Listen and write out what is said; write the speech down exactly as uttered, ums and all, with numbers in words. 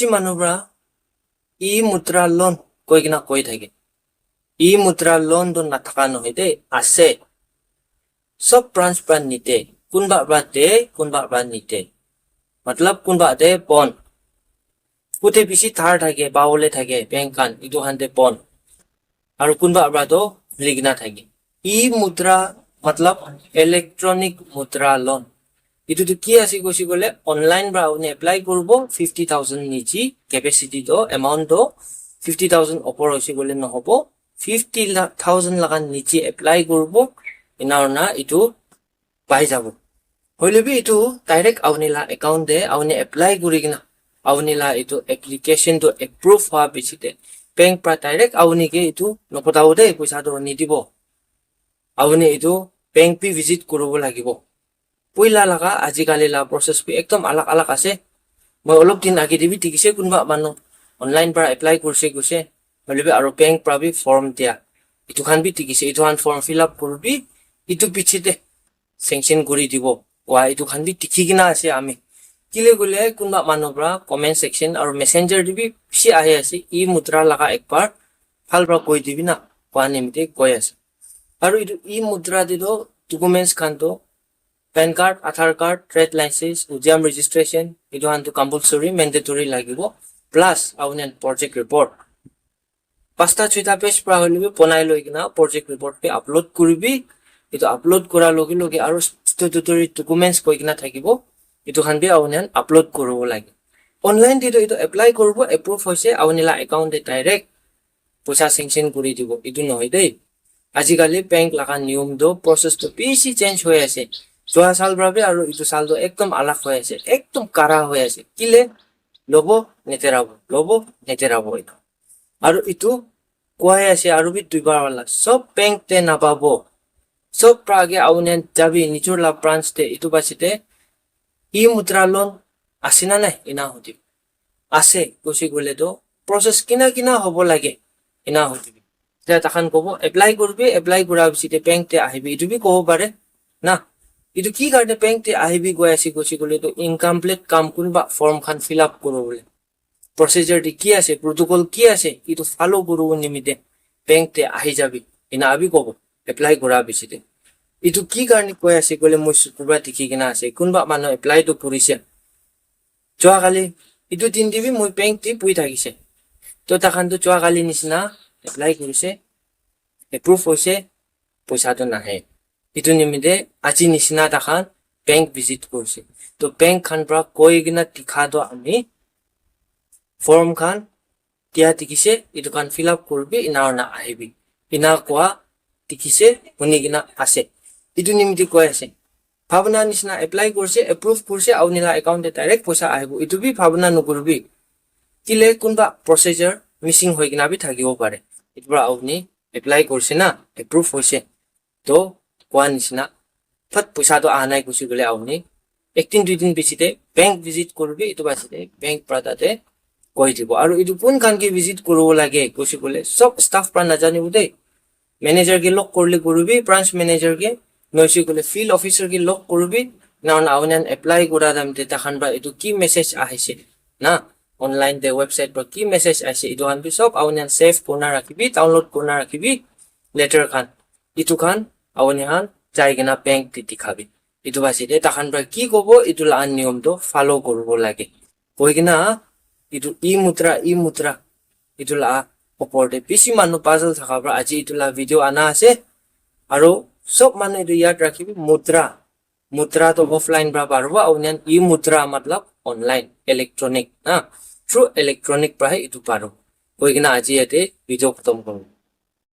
Bishi manu pra e-mudra loan koi kena koi thake. E-mudra loan tu nathaka nohoi de, ase. Sob branch pra nite, kunba pra de, kunba pra nite. Matlab kunba de bon. Kute bishi dhar thake, pawole thake, bank khan, etu khan de bon. Aru kunba pra to khuli kena thake. E-mudra matlab electronic mudra loan. Etu tu ki ase koise koile, online pra apuni apply kuribo, fifty thousand niche capacity to, amount to fifty thousand opor hoise koile nohobo, fifty thousand laga niche apply kuribo, ena hoina etu pai jabo. Hoile bi etu direct apuni la account te apuni apply kuri kena apuni la etu application tu approve hwa piche te bank pra direct apuni ke etu nopotabo de, poisa tu nidibo. Apuni etu bank bi visit kuribo lagibo. Puila laga ajikali la process bi ekdom alag alag ase. Moi olop din age te bi dikhi se kunba manu online pra apply kurise koise, hoile bi aru bank pra bi form dia, etu khan bi dikhi se, etu khan form fill up kuribi, etu piche te sanction kuri dibo koa etu khan bi dikhi kena ase ami. Kile koile kunba manu pra comment section aru messenger te bi bishi ahi ase, e-mudra laga ekbar bhal pra koi dibi na koa nimite koi ase. Aru etu e-mudra te to documents khan to PAN card, Aadhaar card, trade license, udyam registration, etu khan to compulsory, mandatory lagibo, plus apuni khan project report. Pasta choita page pra hoile bi bonai loi kena project report bi upload kuribi. Etu upload kura loge loge aru statutory documents koi kena thakibo, etu khan bi apuni khan upload kuribo lage. Online te to etu apply kuribo, approve hoise, apuni la account te direct poisa sanction kuri dibo, etu nohoi de. Ajikali bank laga niyom to, process to bishi change hoi ase. Jua sal pra bi aru etu sal to ekdom alag hoi ase, ekdom kara hoi ase. Kile lobo neterabo, lobo neterabo etu. Aru etu koi ase aru bi duibar wala, sob bank te napabo. Sob pra age apuni khan jabi nijor la branch te, etu piche te e-mudra loan ase na nai, ena hudi. Ase koise koile to process kina kina hobo lage, ena hudi. Tia takhan kobo apply kuribi, apply kura piche te bank te ahibi, etu bi kobo pare na. Etu ki karne bank te ahibi koi ase koise koile to incomplete kam, kunba form khan fill up kuribo bole. Procedure te ki ase, protocol ki ase, etu follow kuribo nimite bank te ahi jabi, ena abi kobo, apply kura piche te. Etu ki karne koi ase koile moi sukur pra dikhi kena ase, kunba manu apply to kurise. Jua kali, etu din te bi moi bank te bui thakise. To takhan to jua kali nisina apply kurise, approve hoise, poisa to nahe. Etu nimite aji nisina takhan bank visit kurise. To bank khan pra koi kena dikha to ami form khan dia dikhi se, etu khan fill up kuribi, ena hoina ahibi, ena koa dikhi se, huni kena ase. Etu nimite koi ase, bhabna nisina apply kurise, approve kurise, apuni la account te direct poisa ahibo, etu bi bhabna nokuribi. Kile kunba procedure missing hoi kena bi thakibo pare. Etu pra apuni apply kurise na, approve hoise, to koa nisina, phat poisa to aha nai koise koile apuni ek din dui din piche te bank visit kuribi, etu piche te bank pra tate koi dibo. Aru etu kun khan ke visit kuribo lage koise koile sob staff pra najanibo de. Manager ke log kurile kuribi, branch manager ke, noise koile field officer ke log kuribi. Ena hoina apuni khan apply kura time te takhan pra etu ki message ahise na, online te website pra ki message ahise, etu khan bi sob apuni khan save kurina rakhibi, download kurina rakhibi, letter khan. Etu khan apuni khan jai kena bank te dikhabi. Etu piche te takhan pra ki kobo, etu la niyom to follow kuribo lage. Koi kena etu e-mudra, e-mudra, etu la opor te bishi manu puzzle thaka pra aji etu la video ana ase. Aru sob manu etu yad rakhibi, mudra, mudra to offline pra paribo, apuni khan e-mudra matlab online, electronic na, through electronic pra he etu paribo. Koi kena aji yate video khatam kuribo.